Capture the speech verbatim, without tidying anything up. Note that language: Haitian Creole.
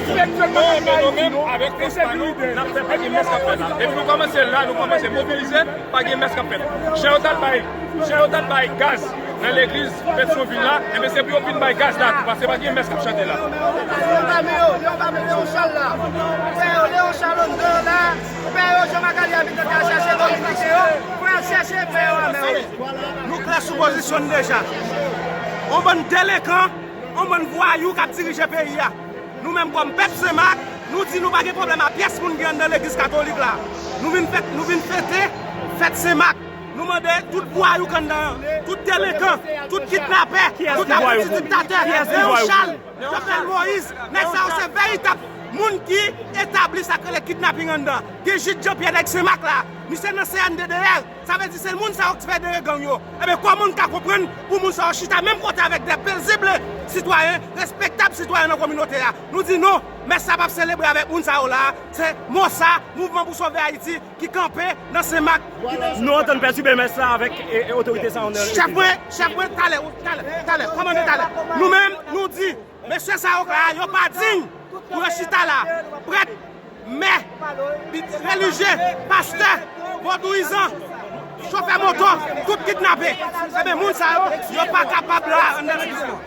Mwen menm, nou menm, avèk fòs pa nou, n ap fè pa gen mès k ap fèt la. Epi nou kòmanse la, nou kòmanse mobilize, pa gen mès k ap fèt. Jan yo t al bay, jan yo t al bay gaz nan legliz Petyonvil la, enben se pou yo vin bay gaz la tou, paske pa gen mès k ap chante la. Yo pa mete yo, yo pa mete yon chal la. Pè yo, Leon Charles anndan la. Pè yo, Jean Macali Abitan te al chèche Dominiken yo. Pou al chèche pè yo a mè yo. Nou klè sou pozisyon n deja. On bann delenkan, on bann vwayou k ap dirije peyi a. Nou menm kòm pèp Senmak, nou di nou pa gen pwoblèm a pyès moun ki anndan legliz katolik la. Nou vin fèt, nou vin fete fèt Senmak. Nou mande tout vwayou k anndan an, tout delenkan, tout kidnapè, tout apranti diktatè, Leon Charles, Jovenel Moïse, nèg sa yo se veritab moun ki etabli sa k rele kidnaping anndan. Gen Jude Jean Pierre nèg Senmak la, misye nan C N D D R. Sa vle di se moun sa yo ki fè dere gang yo. Ebyen, kòman n ka konprann pou moun sa yo chita menm kote avèk de pezib sitwayen, respektab sitwayen nan kominote a? Nou di non, mès sa p ap selebre avèk moun sa yo la. Se MOSA, Mouvman pou Sove Ayiti, ki kanpe nan Senmak. Nou antann pètibe mès la avèk e, e, otorite sa yo nan Chèf mwen, chèf mwen, talè, talè, talè, kòmande talè. Nou menm, nou di, mesye sa yo la, yo pa diy pou yo chita la. Prèt, mè, relijye, pastè, vodouyizan, chofè moto, tout kidnape. Ebyen, moun sa yo, yo pa kapab la anndan legliz nou.